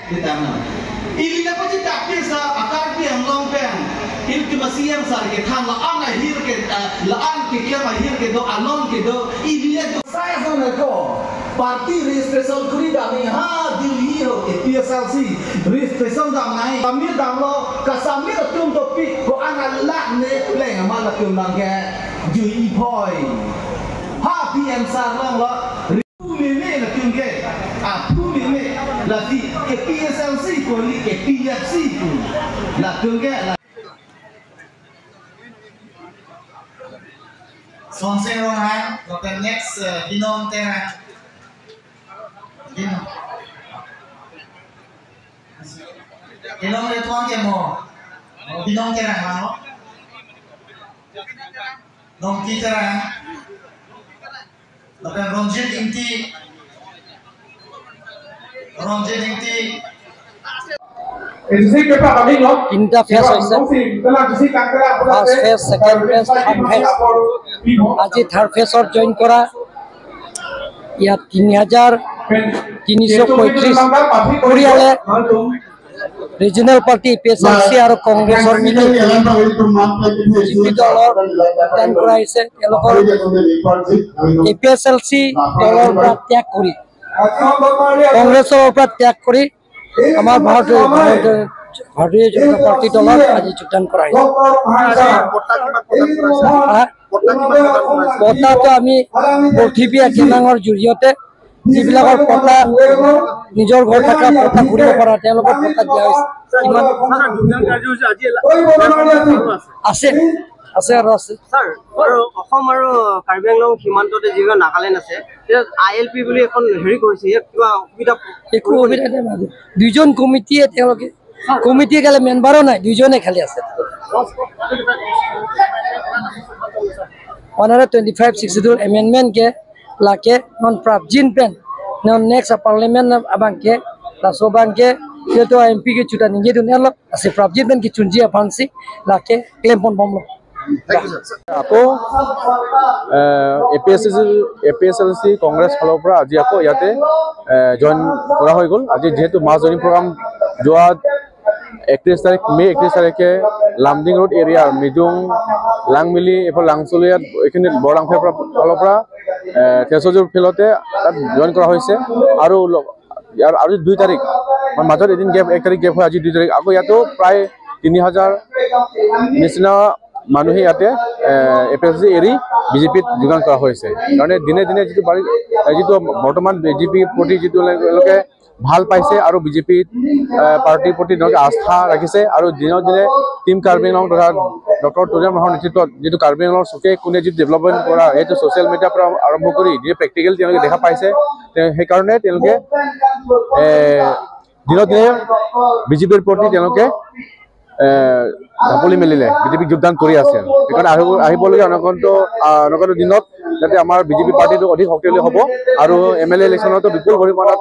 Ditang ili na pa chi tak sa akar pi ang long pen il ki masiyam sar ke than la an a hir ke la an ke ke ma hir ke do alon ke do ili do sai so na ko party registration kuri da ni ha Delhi ho ke PSLC registration dam nai amir dam lo ka samir tum to pi ko an la ne le ma la tum nang ke jui phoi ha PM sar long lo mi ne la tum ke a pu mi ne la ti ke PSLC ko li ke PFC ko la tum ke la Sponsor Rohan, the next Binong Terang. Binong. Binong le tuang ke mo. Binong Terang lah. Nong Ki Terang. Lepas Ronjit Ingti. Ronjit Ingti. তিনিটা phase হৈছে, first phase, second phase, third phase. আজি third ফেজত join কৰা ইয়াত 3335 পৰিয়ালে regional party P S L C আৰু কংগ্ৰেছৰ মিলি BJP দলৰ যোগদান কৰা হৈছে। তেওঁলোকৰ A P S L C দলৰ পৰা ত্যাগ কৰি, কংগ্ৰেছৰ পৰা ত্যাগ কৰি আমাৰ ভাৰতীয় ভাৰতীয় জনতা পাৰ্টি দলত আজি যোগদান কৰা হৈছে। পট্টাটো আমি পৃথিৱী কেনাঙৰ জৰিয়তে যিবিলাকৰ পট্টা নিজৰ ঘৰ থকা পট্টা কৰিব পৰা তেওঁলোকৰ পট্টা দিয়া হৈছে। আছে আছে আৰু আছে। অসম আৰু কাৰ্বি আংলং সীমান্ততে যিখন নাগালেণ্ড আছে, I L P বুলি এখন হেৰি কৰিছে, ইয়াত কিবা অসুবিধা? একো অসুবিধা নাই। দুইজন কমিটিয়ে, তেওঁলোকে কমিটিয়ে গ'লে মেম্বাৰো নাই, দুইজনে খালি আছে। 125 62 amendment ke lake non prabjin pen non next parliament abang ke laso bang ke to MP ke chuta ninge dun elo ase prabjin pen ki chunji afansi lake claim pon bomlo. আকৌ A P S L C Congress ফালৰ পৰা আজি আকৌ ইয়াতে join কৰা হৈ গ'ল। আজি যিহেতু মাছ জইনিং প্ৰগ্ৰাম যোৱা 31 তাৰিখ মে 31 তাৰিখে লামডিং ৰোড এৰিয়াৰ মিজুং লাংমিলি এইফালে লাংচলিয়াত এইখিনি বৰলাংফাৰ ফালৰ পৰা থেচজুৰ ফিল্ডতে তাত জইন কৰা হৈছে। আৰু ইয়াৰ আৰু 2 তাৰিখ মাজত এদিন গেপ, 1 তাৰিখ গেপ হয়, আজি 2 তাৰিখ আকৌ ইয়াতো প্ৰায় 3000 নিচিনা মানুহে ইয়াতে এ পি এছ চি এৰি বিজেপিত যোগদান কৰা হৈছে। কাৰণে দিনে দিনে যিটো বাঢ়ি যিটো বৰ্তমান বিজেপিৰ প্ৰতি যিটো তেওঁলোকে ভাল পাইছে আৰু বিজেপি পাৰ্টীৰ প্ৰতি তেওঁলোকে আস্থা ৰাখিছে। আৰু দিনক দিনে টীম কাৰ্বি আংলং তথা ডক্টৰ তুলিৰাম ৰংহাঙৰ নেতৃত্বত যিটো কাৰ্বি আংলঙৰ চুকে কোণে যিটো ডেভেলপমেণ্ট কৰা, সেইটো ছ'চিয়েল মিডিয়াৰ পৰা আৰম্ভ কৰি যিটো প্ৰেক্টিকেল তেওঁলোকে দেখা পাইছে, সেইকাৰণে তেওঁলোকে দিনক দিনে বিজেপিৰ প্ৰতি তেওঁলোকে ঢাপলি মেলিলে, বিজেপিক যোগদান কৰি আছে। সেইকাৰণে আহিবলগীয়া অনাগত দিনত যাতে আমাৰ বিজেপি পাৰ্টীটো অধিক শক্তিশালী হ'ব আৰু এম এল এ ইলেকশ্যনতো বিপুল পৰিমাণত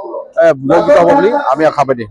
জয়যুক্ত হ'ব বুলি আমি আশাবাদী।